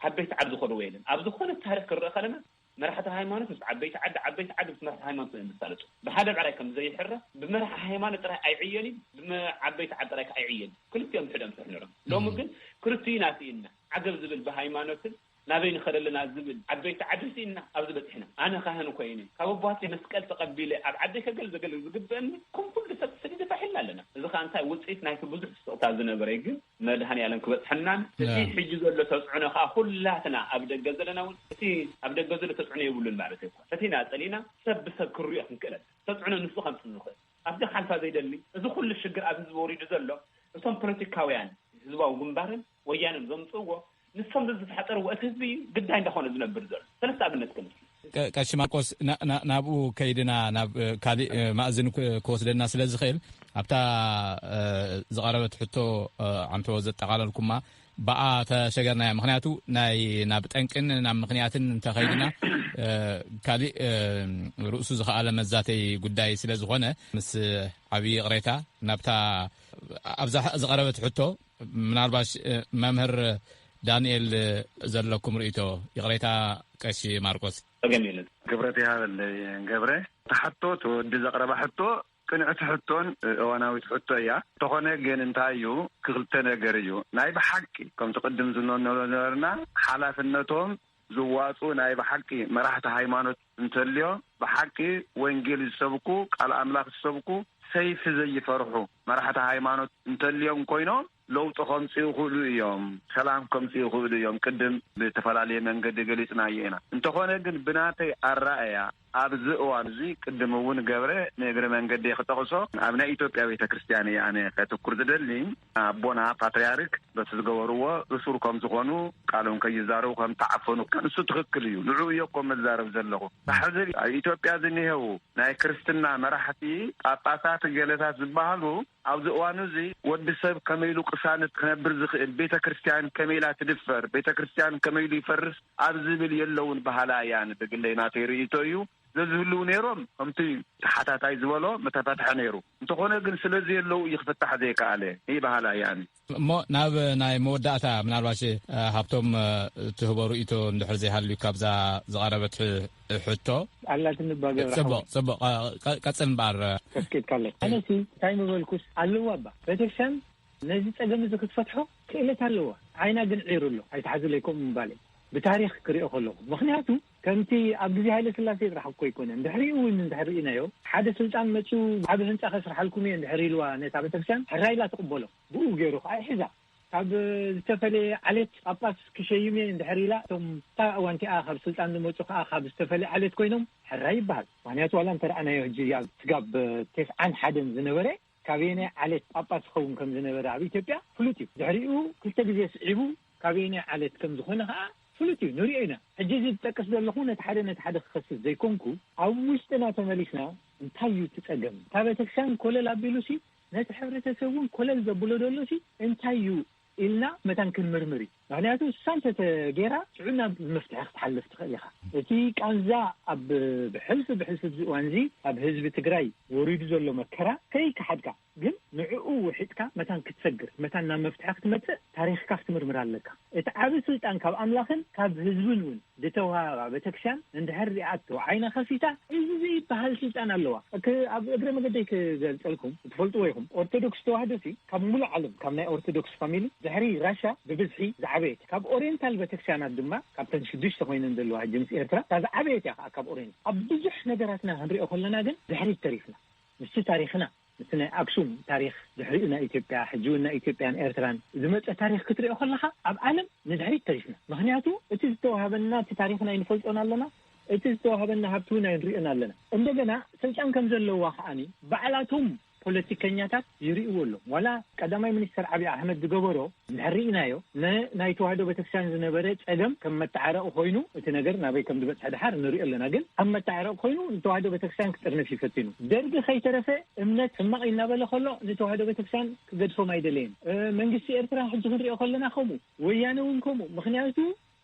ዓበይቲ ዓዲ ዝኸድዎ የለን። ኣብ ዝኾነ ታሪኽ ክንርኢ ከለና፣ መራሕቲ ሃይማኖት ምስ ዓበይቲ ዓዲ፣ ዓበይቲ ዓዲ ምስ መራሕቲ ሃይማኖት እዮም ዝሳለጡ። ብሓደ ብዕራይ ከም ዘይሕረ፣ ብመራሒ ሃይማኖት ጥራይ ኣይዕየን እዩ፣ ብመ-፣ ዓበይቲ ዓዲ ጥራይ ከ ኣይዕየን እዩ። ክልቲኦም ብሕደም ስራሕ ነይሮም። ሎሚ እም። ግን ክልቲኡ ናትኢና። ዓገብ ዝብል ብሃይማኖትን ናበይ ንኸደ ኣለና ዝብል ዓበይቲ ዓዲ ስኢንና ኣብዚ በፂሕና። ኣነ ካህን ኮይነ ካብ ኣቦሃተይ መስቀል ተቐቢለ ኣብ ዓደይ ከገልግል ዝግበአኒ ከም ኩሉ ሰብ ሰዲደ ፋሕ ኢልና ኣለና። እዚ ኸኣ እንታይ ውፅኢት ናይቲ ብዙሕ ስቕታ ዝነበረ እዩ። ግን መድሃኔ ኣለም ክበፅሐናን እቲ ያ። ሕጂ ዘሎ ተፅዕኖ ኸኣ ኩላትና ኣብ ደገ ዘለና እውን እቲ ኣብ ደገ ዘሎ ተፅዕኖ የብሉን ማለት ኣይኮን። ፈቲና ጸሊና ሰብ ብሰብ ክንሪኦ ክንክእል ኣለና። ተፅዕኖ ንሱ ከምፅእ ዝኽእል ኣብዚ ሓልፋ ዘይደሊ እዚ ኩሉ ሽግር ኣብ ህዝቢ ወሪዱ ዘሎ እቶም ፖለቲካውያን ህዝባዊ ግንባርን ወያንን ዘምፅእዎ ንሶም ዝተሓጠርዎ እቲ ህዝቢ ግዳይ እንዳኾነ ዝነብር ዘሎ ሰለስተ ኣብነት ክምስል። ቀ-፣ ቀሺ ማርቆስ፣ ና-፣ ና-፣ ናብኡ ከይድና ናብ፣ እ፣ ካሊእ፣ እ፣ ማእዝን ክ-፣ ክወስደና ስለ ዝኽእል፣ ኣብታ፣ እ፣ ዝቐረበት ሕቶ፣ እ፣ ዓንቶ ዘጠቓለልኩማ፣ ብኣ ተሸገርናያ። ምኽንያቱ ናይ ናብ ጠንቅን ናብ ምኽንያትን እንተኸይድና፣ እ፣ ካሊእ፣ እ፣ ርእሱ ዝኸኣለ መዛተይ ጉዳይ ስለ ዝኾነ፣ ምስ ዓብዪ ይቕሬታ ናብታ ኣብዛ ዝቐረበት ሕቶ ምናልባሽ፣ እ፣ መምህር ዳንኤል፣ እ፣ ዘለኩም ርእይቶ። ይቕሬታ ቀሺ ማርቆስ። ጸገም የለን። ክብረት ይሃበለይ ገብረ። እቲ ሕቶ፣ እቲ ወዲ ዘቕረባ ሕቶ ቅንዕቲ ሕቶን፣ እ፣ እዋናዊት ሕቶ እያ። እንተኾነ ግን እንታይ እዩ፣ ክልተ ነገር እዩ። ናይ ብሓቂ፣ ከምቲ ቅድም ዝነነሎ ነበርና፣ ሓላፍነቶም ዝዋፁ ናይ ብሓቂ መራሕቲ ሃይማኖት እንተልዮ፣ ብሓቂ ወንጌል ዝሰብኩ፣ ቃል ኣምላኽ ዝሰብኩ፣ ሰይፊ ዘይፈርሑ መራሕቲ ሃይማኖት እንተልዮም ኮይኖም፣ ለውጢ ከምጽኡ ይኽእሉ እዮም፣ ሰላም ከምጽኡ ይኽእሉ እዮም። ቅድም ብተፈላለየ መንገዲ ገሊጽናዮ ኢና። እንተኾነ ግን ብናተይ ኣረኣእያ ኣብዚ እዋን እዚ ቅድም እውን ገብረ ንእግሪ መንገዲ ክጠቕሶ ኣብ ናይ ኢትዮጵያ ቤተ ክርስቲያን እየ ኣነ ከትኩር ዝደሊ። ኣቦና ፓትርያርክ በቲ ዝገበርዎ እሱር ከም ዝኾኑ ቃሎም ከይዛረቡ ከም ተዓፈኑ እሱ ትኽክል እዩ። ንዕኡ እየ እኮ መዛረብ ዘለኹ። ሕዚ ኣብ ኢትዮጵያ ዝኒሄው ናይ ክርስትና መራሕቲ ጳጳሳት ገለታት ዝበሃሉ ኣብዚ እዋኑ እዚ ወዲ ሰብ ከመይ ኢሉ ቅሳነት ክነብር ዝኽእል፣ ቤተ ክርስቲያን ከመይ ኢላ ትድፈር፣ ቤተ ክርስቲያን ከመይ ኢሉ ይፈርስ ኣብ ዝብል የለውን በሃላ እያን። ብግለይ ናተይ ርእይቶ እዩ። ዘዝህልው ነይሮም ከምቲ ተሓታታይ ዝበሎ ምተፈትሐ ነይሩ። እንተኾነ ግን ስለዚ የለው እዩ ክፍታሕ ዘይከኣለ። ይበሃላ እያን። እሞ ናብ ናይ መወዳእታ ምናልባሽ፣ እ፣ ሃብቶም፣ እ፣ ትህቦ ርእይቶ እንድሕር ዘይሃልዩ ካብዛ ዝቐረበት ሕ-፣ ሕቶ። ኣላትኒ እባ ገብረ ጽቡቕ፣ ሓወይ። ጽቡቕ። ቐ-፣ ቐ-፣ ቀጽል እምበኣር። ተፍቂድካለይ። ኣነሲ እንታይ ምበልኩስ ኣለዋ እባ። ቤተክርስትያን ነዚ ጸገም እዚ ክትፈትሖ ክእለት ኣለዋ። ዓይና ግን ዒሩ ኣሎ። ኣይትሓዙለይ ከምኡ ምባለይ። ብታሪኽ ክሪኦ ከለኹ። ምኽንያቱ ከምቲ ኣብ ግዜ ሃይለ ስላሴ ጥራሕ እኮ ኣይኮነን። ድሕሪኡ እውን እንድሕር ርኢናዮ፣ ሓደ ስልጣን መጺኡ ዓቢ ህንጻ ከስርሓልኩም እየ እንድሕር ኢልዋ ነታ ቤተክርስትያን፣ ሕራይ ኢላ ትቕበሎ። ብኡ ገይሩ ከኣ ይሕዛ። ካብ ዝተፈለየ ዓሌት ጳጳስ ክሸይም እየ እንድሕር ኢላ፣ እቶም እታ እዋን እቲኣ ካብ ስልጣን ዝመጹ ከኣ ካብ ዝተፈለየ ዓሌት ኮይኖም ሕራይ ይበሃል። ምኽንያቱ ዋላ እንተ ረኣናዮ ሕጂ ኣብ ስጋብ ተስዓን ሓደን ዝነበረ ካበየናይ ዓሌት ጳጳስ ክኸውን ከም ዝነበረ ኣብ ኢትዮጵያ ፍሉጥ እዩ። ድሕሪኡ ክልተ ግዜ ስዒቡ ካበየናይ ዓሌት ከም ዝኾነ ከኣ ፍሉጥ እዩ፣ ንሪኦ ኢና። ሕጂ እዚ ዝጠቅስ ዘለኹ ነቲ ሓደ ነቲ ሓደ ክኸስስ ዘይኮንኩ፣ ኣብ ውሽጥና ተመሊስና እንታይ እዩ እቲ ጸገም? እታ ቤተክርስትያን ኮለል ኣቢሉሲ ነቲ ሕብረተሰብ እውን ኮለል ዘብሎ ዘሎ ሲ እንታይ እዩ ኢልና መታን ክንምርምር እዩ። ምክንያቱ እሳ እንተተገይራ ሽዑ ናብ መፍትሒ ክትሓልፍ ትኽእል ኢኻ። እቲ ቃንዛ ኣብ ብሕልፊ ብሕልፊ እዚ እዋን እዚ ኣብ ህዝቢ ትግራይ ወሪዱ ዘሎ መከራ ከይከሓድካ ግን ንዕኡ ውሒጥካ መታን ክትሰግር መታን ናብ መፍትሒ ክትመጽእ ታሪኽካ ክትምርምር ኣለካ። እቲ ዓቢ ስልጣን ካብ ኣምላኽን ካብ ህዝብን እውን ዝተዋሃባ ቤተክርስትያን እንድሕር ሪኣቶ ዓይና ከፊታ እዚ ዘይበሃል ስልጣን ኣለዋ። ክ- ኣብ እግረ መገደይ ክገልጸልኩም ትፈልጥዎ ኢኹም። ኦርቶዶክስ ተዋህዶ ሲ ካብ ሙሉእ ዓለም ካብ ናይ ኦርቶዶክስ ፋሚሊ ድሕሪ ራሻ ብብዝሒ ዝዓበየት ካብ ኦሪየንታል ቤተክርስትያናት ድማ ካብተን ሽዱሽተ ኮይነን ዘለዋ ሕጂ ምስ ኤርትራ እታ ዝዓበየት እያ። ከዓ ካብ ኦሪየንት ኣብ ብዙሕ ነገራትና ክንሪኦ ከለና ግን ድሕሪት ተሪፍና ምስቲ ታሪኽና ምስቲ ናይ ኣክሱም ታሪኽ ድሕሪኡ ናይ ኢትዮጵያ ሕጂ እውን ናይ ኢትዮጵያን ኤርትራን ዝመፀ ታሪኽ ክትሪኦ ከለኻ ኣብ ዓለም ንድሕሪት ተሪፍና። ምክንያቱ እቲ ዝተዋሃበና እቲ ታሪኽና ይንፈልጦን ኣለና፣ እቲ ዝተዋሃበና ሃብቲ እውን ኣይንሪኦን ኣለና። እንደገና ስልጣን ከም ዘለዋ ከዓኒ ባዕላቶም ፖለቲከኛታት ይርእዎ ኣለዉ። ዋላ ቀዳማይ ሚኒስተር ዓብዪ ኣሕመድ ዝገበሮ እንድሕር ርኢናዮ ንናይ ተዋህዶ ቤተክርስትያን ዝነበረ ጸገም ከም መተዓረቂ ኮይኑ እቲ ነገር ናበይ ከም ዝበጽሐ ድሓር ንሪኦ ኣለና። ግን ከም መተዓረቂ ኮይኑ ንተዋህዶ ቤተክርስትያን ክጥርንፍ ይፈትኑ። ደርጊ ከይተረፈ እምነት ሕማቕ እናበለ ከሎ ንተዋህዶ ቤተክርስትያን ክገድፎም ኣይደለየን። መንግስቲ ኤርትራ ሕጂ ክንሪኦ ከለና ከምኡ፣ ወያነ እውን ከምኡ። ምክንያቱ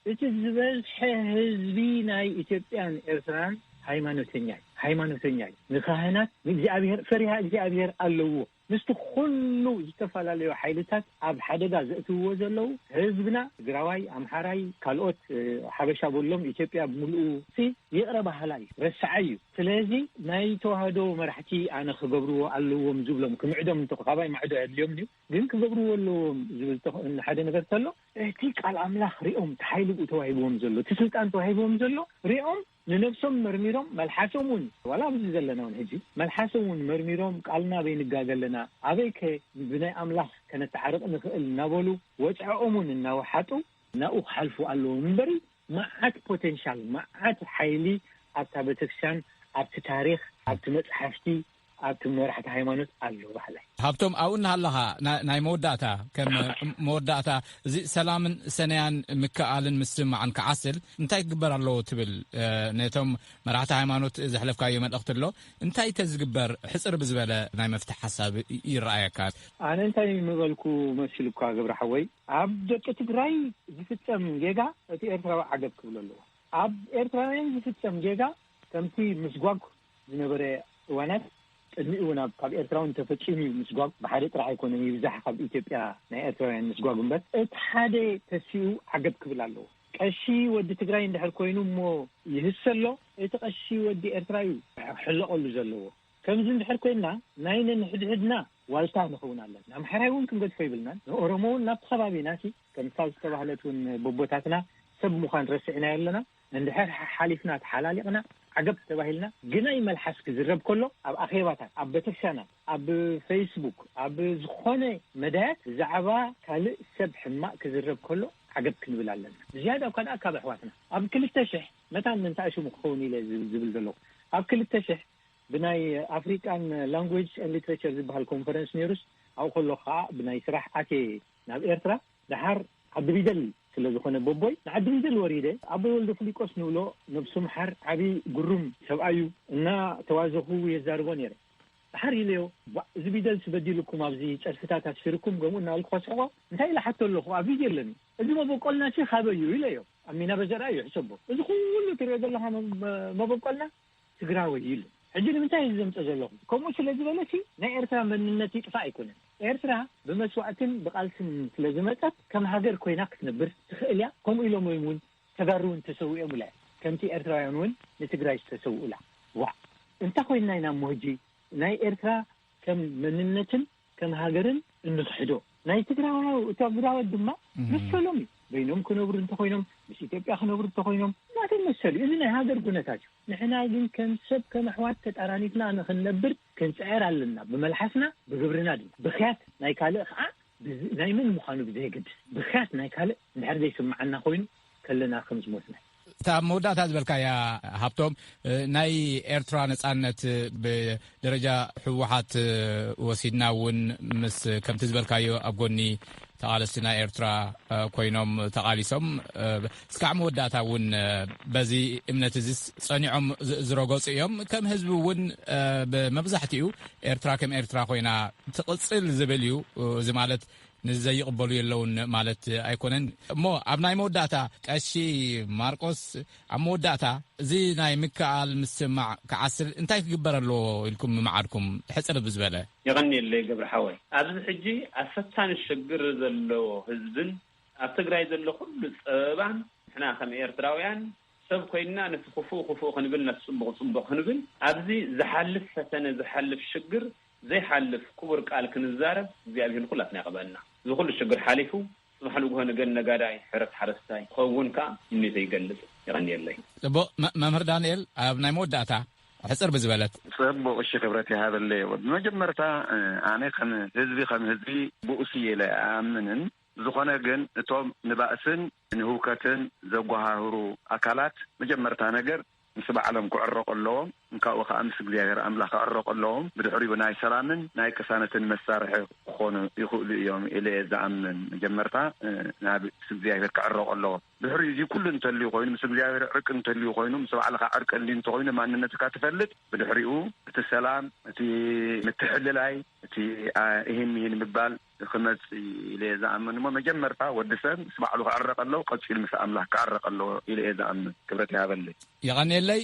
እቲ ዝበዝሐ ህዝቢ ናይ ኢትዮጵያን ኤርትራን ሃይማኖተኛ እዩ። ሃይማኖተኛ እዩ። ንካህናት ንእግዚኣብሔር ፈሪሃ እግዚኣብሔር ኣለዎ። ምስቲ ኩሉ ዝተፈላለዩ ሓይልታት ኣብ ሓደጋ ዘእትውዎ ዘለዉ ህዝብና ትግራዋይ፣ ኣምሓራይ፣ ካልኦት ሓበሻ በሎም ኢትዮጵያ ብምልኡ ሲ ይቕረ ባህላ እዩ፣ ረስዓ እዩ። ስለዚ ናይ ተዋህዶ መራሕቲ ኣነ ክገብርዎ ኣለዎም ዝብሎም ክምዕዶም እንተ ካባይ ማዕዶ ኣድልዮም ድዩ ግን ክገብርዎ ኣለዎም ዝብል ሓደ ነገር ተሎ እቲ ቃል ኣምላኽ ሪኦም ተሓይሉ ተዋሂብዎም ዘሎ እቲ ስልጣን ተዋሂብዎም ዘሎ ሪኦም ንነብሶም መርሚሮም መልሓሶም እውን ዋላ ኣብዚ ዘለና እውን ሕጂ መልሓሶም እውን መርሚሮም ቃልና በይንጋገ ኣለና ኣበይ ከ ብናይ ኣምላኽ ከነተዓርቕ ንኽእል እናበሉ ወፅዐኦም እውን እናወሓጡ ናብኡ ክሓልፉ ኣለዎም እምበሪ መዓት ፖቴንሻል መዓት ሓይሊ ኣብታ ቤተክርስትያን ኣብቲ ታሪኽ ኣብቲ መፅሓፍቲ ኣብቲ መራሕቲ ሃይማኖት ኣሎ ባህላይ። ሃብቶም ኣብኡ እናሃለኻ ናይ መወዳእታ ከም መወዳእታ እዚ ሰላምን ሰነያን ምክኣልን ምስምማዕን ክዓስል እንታይ ክግበር ኣለዎ ትብል? ነቶም መራሕቲ ሃይማኖት ዘሕለፍካዮ መልእኽቲ ኣሎ እንታይ ተዝግበር ሕፅር ብዝበለ ናይ መፍትሒ ሓሳብ ይረኣየካ? ኣነ እንታይ ምበልኩ መሲሉካ ገብረ ሓወይ ኣብ ደቂ ትግራይ ዝፍፀም ጌጋ እቲ ኤርትራዊ ዓገብ ክብሎ ኣለዎ። ኣብ ኤርትራውያን ዝፍፀም ጌጋ ከምቲ ምስጓግ ዝነበረ እዋናት ቅድሚኡ እውን ኣብ ካብ ኤርትራ እውን ተፈፂሙ እዩ ምስጓግ ብሓደ ጥራሕ ኣይኮነን ይብዛሕ ካብ ኢትዮጵያ ናይ ኤርትራውያን ምስጓግ እምበር እቲ ሓደ ተሲኡ ዓገብ ክብል ኣለዎ። ቀሺ ወዲ ትግራይ እንድሕር ኮይኑ እሞ ይህሰሎ እቲ ቀሺ ወዲ ኤርትራ እዩ ሕለቐሉ ዘለዎ። ከምዚ እንድሕር ኮይንና ናይ ነንሕድሕድና ዋልታ ንኸውን ኣለና። ንኣምሓራይ እውን ክንገድፎ ይብልናን ንኦሮሞ እውን ናብቲ ከባቢና ሲ ከምታ ዝተባህለት እውን ቦቦታትና ሰብ ምዃን ረሲዕናዮ ኣለና። እንድሕር ሓሓሊፍና ተሓላሊቕና ዓገብ ተባሂልና ግናይ መልሓስ ክዝረብ ከሎ ኣብ ኣኼባታት ኣብ ቤተክርስትያናት ኣብ ፌስቡክ ኣብ ዝኾነ መዳያት ብዛዕባ ካልእ ሰብ ሕማቕ ክዝረብ ከሎ ዓገብ ክንብል ኣለና። ብዝያዳ እኳ ደኣ ካብ ኣሕዋትና ኣብ ክልተ ሽሕ መታን ምንታይ ሽሙ ክኸውን ኢለ ዝብል ዘለኹ ኣብ ክልተ ሽሕ ብናይ ኣፍሪቃን ላንጉጅ ን ሊትሬቸር ዝበሃል ኮንፈረንስ ነይሩስ ኣብኡ ከሎ ከዓ ብናይ ስራሕ ኣትየ ናብ ኤርትራ ደሓር ዓዲ ቢደል ስለ ዝኾነ ቦቦይ ንዓዲ ቢደል ወሪደ ኣቦይ ወልደ ፍሊቆስ ንብሎ ነብሱ ምሓር ዓብዪ ግሩም ሰብኣዩ እና ተዋዘኹ የዛርቦ ነይረ። ደሓር ኢለዮ እዚ ቢደል ስበዲልኩም ኣብዚ ጨርፍታት ኣስፊርኩም ገምኡ እናበልኩ ከስሕቆ እንታይ ኢለ ሓቶ ኣለኹ ኣብ ቪድዮ ኣለኒ። እዚ መበቆልና ሲ ካበዩ ኢለዮ። ኣሚና በዘርኣ እዩ ሕሰቦ እዚ ኩሉ ትሪኦ ዘለኻ መበቆልና ትግራወይ ኢሉ። ሕጂ ንምንታይ እዚ ዘምፀ ዘለኹ ከምኡ ስለ ዝበለ ሲ ናይ ኤርትራ መንነት ይጥፋእ ኣይኮነን። ኤርትራ ብመስዋእትን ብቃልስን ስለ ዝመፀት ከም ሃገር ኮይና ክትነብር ትኽእል እያ። ከምኡ ኢሎም ወይም እውን ተጋሩ እውን ተሰዊኦም ኢላ ከምቲ ኤርትራውያን እውን ንትግራይ ዝተሰውኡላ። ዋ እንታ ኮይንና ኢና እሞ ሕጂ ናይ ኤርትራ ከም መንነትን ከም ሃገርን እንኽሕዶ ናይ ትግራዋይ ትግራወት ድማ መሰሎም እዩ። በይኖም ክነብሩ እንተኮይኖም ምስ ኢትዮጵያ ክነብሩ እንተኮይኖም ናተይ መሰል እዩ። እዚ ናይ ሃገር ኩነታት እዩ። ንሕና ግን ከም ሰብ ከም ኣሕዋት ተጣራኒትና ንክንነብር ክንፅዕር ኣለና። ብመልሓስና ብግብርና ድማ ብክያት ናይ ካልእ ከዓ ናይ መን ምዃኑ ብዘየገድስ ብክያት ናይ ካልእ እንድሕር ዘይስምዓና ኮይኑ ከለና ከም ዝሞትና። እታ ኣብ መወዳእታ ዝበልካያ ሃብቶም ናይ ኤርትራ ነጻነት ብደረጃ ህወሓት ወሲድና እውን ምስ ከምቲ ዝበልካዮ ኣብ ጎኒ ተቓለስቲ ናይ ኤርትራ ኮይኖም ተቓሊሶም፣ እስካዕ መወዳእታ እውን በዚ እምነት እዚ ጸኒዖም ዝረገጹ እዮም። ከም ህዝቢ እውን ብመብዛሕትኡ ኤርትራ ከም ኤርትራ ኮይና ትቕጽል ዝብል እዩ። እዚ ማለት ንዘይቕበሉ የለውን ማለት ኣይኮነን። እሞ ኣብ ናይ መወዳእታ ቀሺ ማርቆስ፣ ኣብ መወዳእታ እዚ ናይ ምክኣል ምስማዕ ክዓስል እንታይ ክግበር ኣለዎ ኢልኩም ምምዓድኩም? ሕጽር ብዝበለ። የቐንየለይ ገብረ ሓወይ። ኣብዚ ሕጂ ኣፈታኒ ሽግር ዘለዎ ህዝብን ኣብ ትግራይ ዘሎ ኩሉ ጸበባን ንሕና ከም ኤርትራውያን ሰብ ኮይንና ነቲ ክፉእ ክፉእ ክንብል ነቲ ጽቡቕ ጽቡቕ ክንብል ኣብዚ ዝሓልፍ ፈተነ ዝሓልፍ ሽግር ዘይሓልፍ ክቡር ቃል ክንዛረብ እግዚኣብሔር ንኩላትና ይቕበልና። እዚ ኩሉ ሽግር ሓሊፉ ጽባሕ ንግሆ ንገን ነጋዳይ ሕረስ ሓረስታይ ክኸውን ከኣ ምኒተ ይገልጽ። ይቐንየለይ። ጽቡቕ። መምህር ዳንኤል ኣብ ናይ መወዳእታ ሕጽር ብዝበለት። ጽቡቕ። እሺ፣ ክብረት ይሃበለይ። ብመጀመርታ ኣነ ከም ህዝቢ ከም ህዝቢ ብኡስ እየ ኢለ ኣኣምንን። ዝኾነ ግን እቶም ንባእስን ንህውከትን ዘጓሃህሩ ኣካላት መጀመርታ ነገር ምስ ባዕሎም ክዕረቑ ኣለዎም። እንካኡ ከኣ ምስ እግዚኣብሔር ኣምላኽ ክዕረቑ ኣለዎም። ብድሕሪኡ ናይ ሰላምን ናይ ቅሳነትን መሳርሒ ክኾኑ ይኽእሉ እዮም ኢለ እየ ዝኣምን። መጀመርታ ናብ እግዚኣብሔር ክዕረቑ ኣለዎም። ድሕሪኡ እዚ ኩሉ እንተልዩ ኮይኑ ምስ እግዚኣብሔር ዕርቂ እንተልዩ ኮይኑ ምስ ባዕልኻ ዕርቂ እንዲ እንተኾይኑ ማንነትካ ትፈልጥ። ብድሕሪኡ እቲ ሰላም፣ እቲ ምትሕልላይ፣ እቲ እሂን ምሂን ምባል ክመጽእ ኢለ እየ ዝኣምን። እሞ መጀመርታ ወዲ ሰብ ምስ ባዕሉ ክዕረቕ ኣለዎ፣ ቀጺሉ ምስ ኣምላኽ ክዕረቕ ኣለዎ ኢለ እየ ዝኣምን። ክብረት ይሃበለይ። የቐንየለይ።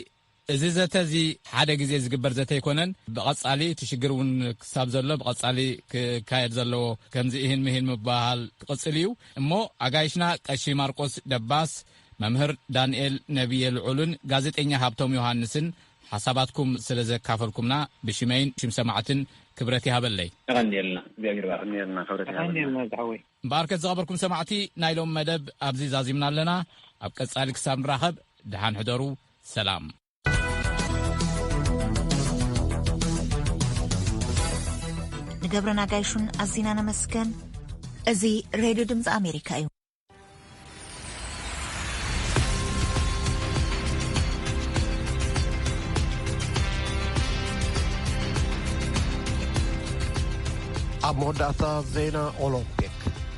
እዚ ዘተ እዚ ሓደ ግዜ ዝግበር ዘተ ኣይኮነን። ብቐጻሊ እቲ ሽግር እውን ክሳብ ዘሎ ብቐጻሊ ክካየድ ዘለዎ ከምዚ እሂን ምሂን ምባሃል ክቕጽል እዩ። እሞ ኣጋይሽና ቀሺ ማርቆስ ደባስ፣ መምህር ዳንኤል ነብየ ልዑልን ጋዜጠኛ ሃብቶም ዮሃንስን ሓሳባትኩም ስለ ዘካፈልኩምና ብሽመይን ሽም ሰማዕትን ክብረት ይሃበለይ። የቐንየልና። እግዚኣብሔር ይባርክ። የቐንየልና። ክብረት ይሃበልና። የቐንየልና ዝሓወይ። እምበኣርከ ዝኸበርኩም ሰማዕቲ ናይ ሎም መደብ ኣብዚ ዛዚምና ኣለና። ኣብ ቀጻሊ ክሳብ ንራኸብ ደሓን ሕደሩ። ሰላም። ንገብረ ናጋይሹን ኣዚና ነመስገን። እዚ ሬድዮ ድምፂ ኣሜሪካ እዩ። ኣብ መወዳእታ ዜና ኦሎምፒክ፣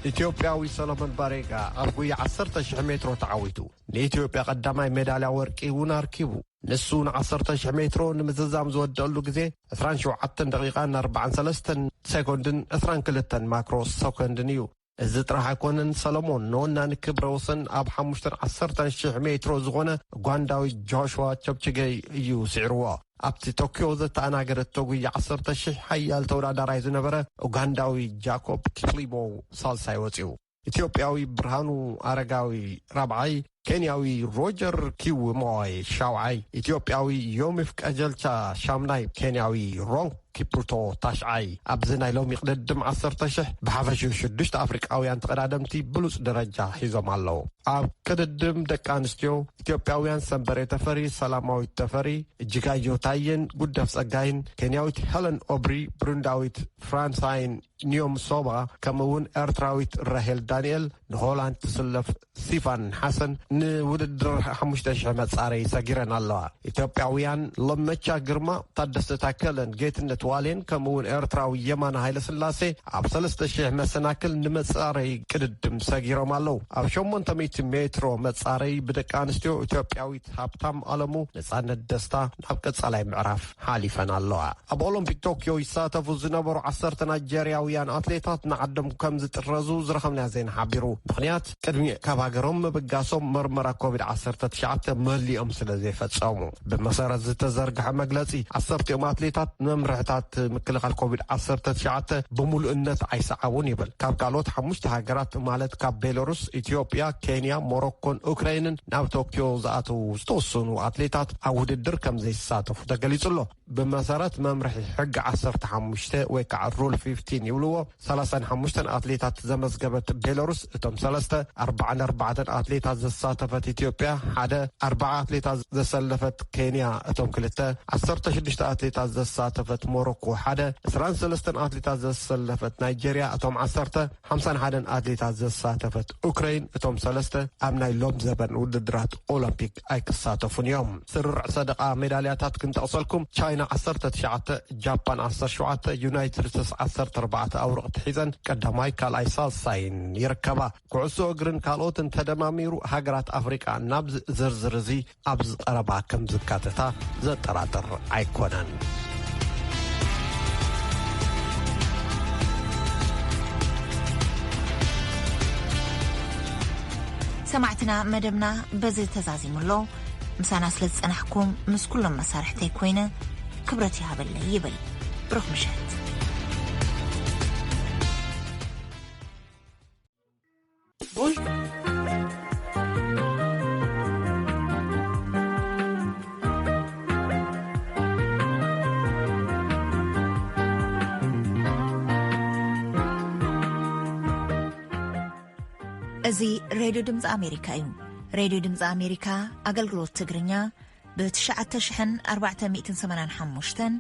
ኢትዮጵያዊ ሰሎሞን ባሬጋ ኣብ ጉያ ዓሰርተ ሺሕ ሜትሮ ተዓዊቱ ንኢትዮጵያ ቀዳማይ ሜዳልያ ወርቂ እውን ኣርኪቡ። ንሱ ን ዓሰርተ ሺሕ ሜትሮ ንምዝዛም ዝወደአሉ ግዜ ዕስራን ሸውዓተን ደቂቓን ኣርባዓን ሰለስተን ሴኮንድን ዕስራን ክልተን ማክሮ ሰኮንድን እዩ። እዚ ጥራሕ ኣይኮነን፣ ሰለሞን ንወናኒ ክብረ ወሰን ኣብ ሓሙሽተን ዓሰርተን ሺሕ ሜትሮ ዝኾነ ኡጋንዳዊ ጆሽዋ ቸፕችገይ እዩ ስዒርዎ። ኣብቲ ቶክዮ ዘተኣናገደቶ ጉያ ዓሰርተ ሺሕ ሓያል ተወዳዳራይ ዝነበረ ኡጋንዳዊ ጃኮብ ኪፕሊሞ ሳልሳይ ወፂኡ። ኢትዮጵያዊ ብርሃኑ ኣረጋዊ ራብዓይ፣ ኬንያዊ ሮጀር ኪውሞይ ሻውዓይ፣ ኢትዮጵያዊ ዮሚፍ ቀጀልቻ ሻምናይ፣ ኬንያዊ ሮንግ ኪፕሩቶ ታሽዓይ። ኣብዚ ናይ ሎሚ ቅድድም ዓሰርተ ሺሕ ብሓፈሽኡ ሽዱሽተ ኣፍሪቃውያን ተቐዳደምቲ ብሉጽ ደረጃ ሒዞም ኣለዉ። ኣብ ቅድድም ደቂ ኣንስትዮ፣ ኢትዮጵያውያን ሰንበሬ ተፈሪ፣ ሰላማዊት ተፈሪ፣ እጅጋዮ ታየን ጉደፍ ጸጋይን፣ ኬንያዊት ሄለን ኦብሪ፣ ብሩንዳዊት ፍራንሳይን ኒዮም ሶባ፣ ከምኡ እውን ኤርትራዊት ራሄል ዳንኤል፣ ንሆላንድ ትስለፍ ሲፋን ሓሰን ንውድድር ሓሙሽተ ሺሕ መጻረዪ ሰጊረን ኣለዋ። ኢትዮጵያውያን ለመቻ ግርማ፣ ታደሰ ታከለን ጌትነት ዋሌን፣ ከምኡ እውን ኤርትራዊ የማነ ሃይለስላሴ ኣብ ሰለስተ ሺሕ መሰናክል ንመጻረዪ ቅድድም ሰጊሮም ኣለዉ። ኣብ ሸሞንተ ሚእቲ ሜትሮ መጻረዪ ብደቂ ኣንስትዮ ኢትዮጵያዊት ሃብታም ኣለሙ፣ ነጻነት ደስታ ናብ ቀጻላይ ምዕራፍ ሓሊፈን ኣለዋ። ኣብ ኦሎምፒክ ቶክዮ ይሳተፉ ዝነበሩ ዓሰርተ ናይጀርያውያን ኣትሌታት ንዓዶም ከም ዝጥረዙ ዝረኸብናዮ ዜና ሓቢሩ። ምኽንያት ቅድሚ ካብ ሃገሮም ምብጋሶም መርመራ ኮቪድ ዓሰርተ ትሽዓተ መሊኦም ስለ ዘይፈጸሙ። ብመሰረት ዝተዘርግሐ መግለጺ፣ ዓሰርቲኦም ኣትሌታት መምርሕታት ምክልኻል ኮቪድ ዓሰርተ ትሽዓተ ብምሉእነት ኣይሰዓቡን ይብል። ካብ ካልኦት ሓሙሽተ ሃገራት ማለት ካብ ቤላሩስ፣ ኢትዮጵያ፣ ኬንያ፣ ሞሮኮን ኡክራይንን ናብ ቶክዮ ዝኣተዉ ዝተወሰኑ ኣትሌታት ኣብ ውድድር ከም ዘይሳተፉ ተገሊጹ ኣሎ። ብመሰረት መምርሒ ሕጊ ዓሰርተ ሓሙሽተ ወይ ከዓ ሩል ፊፍቲን ይብልዎ፣ ሰላሳን ሓሙሽተን ኣትሌታት ዘመዝገበት ቤላሩስ፣ እቶም ሰለስተ፣ ኣርባዓን ኣርባዕተን ኣትሌታት ዘሳተፈት ኢትዮጵያ፣ ሓደ፣ ኣርባዓ ኣትሌታት ዘሰለፈት ኬንያ፣ እቶም ክልተ፣ ዓሰርተ ሽዱሽተ ኣትሌታት ዘሳተፈት ሮኮ ሓደ፣ ዕስራን ሰለስተን ኣትሌታት ዘሰለፈት ናይጄርያ እቶም ዓሰርተ፣ ሓምሳን ሓደን ኣትሌታት ዘሳተፈት ኡክረይን እቶም ሰለስተ ኣብ ናይ ሎም ዘበን ውድድራት ኦሎምፒክ ኣይክሳተፉን እዮም። ስርርዕ ሰደቓ ሜዳልያታት ክንጠቕሰልኩም፣ ቻይና ዓሰርተ ትሽዓተ፣ ጃፓን ዓሰርተ ሸውዓተ፣ ዩናይትድ ስቴትስ ዓሰርተ ኣርባዕተ ኣውርቕቲ ሒዘን ቀዳማይ፣ ካልኣይ፣ ሳልሳይን ይርከባ። ኩዕሶ እግርን ካልኦትን ተደማሚሩ ሃገራት ኣፍሪቃ ናብዚ ዝርዝር እዚ ኣብዚ ቀረባ ከም ዝካተታ ዘጠራጥር ኣይኮነን። ሰማዕትና፣ መደብና በዚ ተዛዚሙ ኣሎ። ምሳና ስለ ዝጸናሕኩም ምስ ኩሎም መሳርሕተይ ኮይነ ክብረት ይሃበለይ ይብል። ብሩኽ ምሸት። እዚ ሬድዮ ድምፂ ኣሜሪካ እዩ። ሬድዮ ድምፂ ኣሜሪካ ኣገልግሎት ትግርኛ ብ ትሽዓተ ሽሕን ኣርባዕተ ሚእትን ሰማንያን ሓሙሽተን